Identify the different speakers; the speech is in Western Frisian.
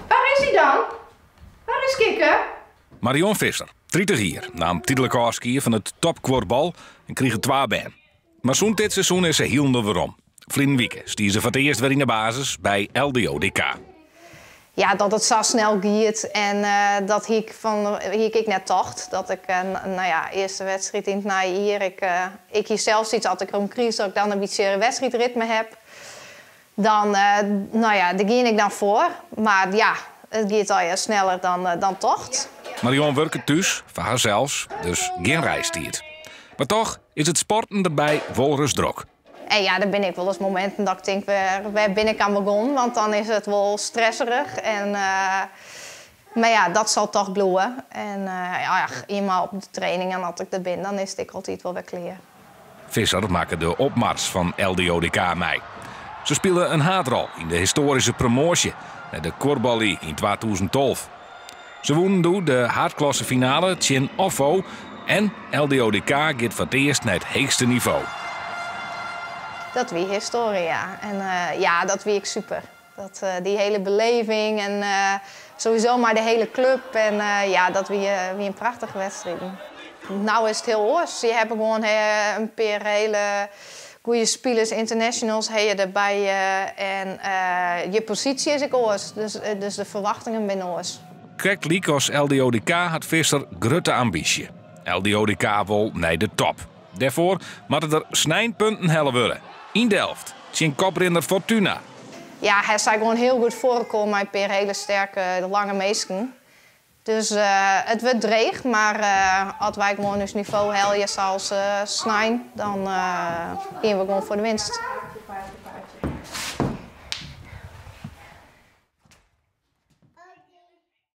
Speaker 1: Waar is hij dan? Waar is Kikke?
Speaker 2: Marion Visser, 30 jier, naam tydlik ôfskie fan it topkuorbal en krige twa bern. Mar sûnt dit seizoen is se hielendal werom. Ferline wike stie se foar it earst wer yn de basis by LDODK.
Speaker 1: Ja, dat it sa snel giet en dat hie ik fan hie ik ek net tocht. Dat ik, no ja, earste wedstriid yn it nije jier. Ik, ik hie sels yts as ik rûn kriis dat ik dan in bytsje wedstriidritme ha. Dan, no ja, dêr gean ik dan foar. Mar ja, it giet allegear sneller dan, dan tocht.
Speaker 2: Marion wurket thús foar harsels, dus gjin reistiid. Mar toch is it sporten derby wol ris drok.
Speaker 1: En ja, der binne ek wolris mominten dat ik tink, wêr bin ik oan begûn? Want dan is it wol stresserich. En, mar ja, dat sil toch bliuwe. En ja, ienmaal op de training en as ik der bin, dan is it ek altyd wol wer klear.
Speaker 2: Visser makke de opmars fan LDODK mei. Se spile in haadrol yn de histoaryske promoasje nei de Kuorbal League yn 2012. Se wûnen doe de haadklassefinale tsjin OFFO en LDODK giet foar it earst nei it heechste nivo.
Speaker 1: Dat wie histoarje, ja. En ja, dat wie ek super. Dat, dy hiele beleving en sowieso mei de hiele klup. En ja, dat wie in prachtige wedstriid. No is it hiel oars. Je hawwe gewoan in pear hiele goede spilers, internationals, ha je derby. En je posysje is ek oars, dus de ferwachtingen binne oars.
Speaker 2: Krekt lykas LDODK hat Visser grutte ambysje. LDODK wol nei de top. Dêrfoar moatte der snein punten helle wurde. Yn Delft, tsjin koprinner Fortuna.
Speaker 1: Ja, hy sei gewoan hiel goed foarelkoar mei in pear hiele sterke, lange minsken. Dus it wurdt dreech, mar as wy gewoan ús nivo helje sa as snein, dan gean we gewoan foar de winst.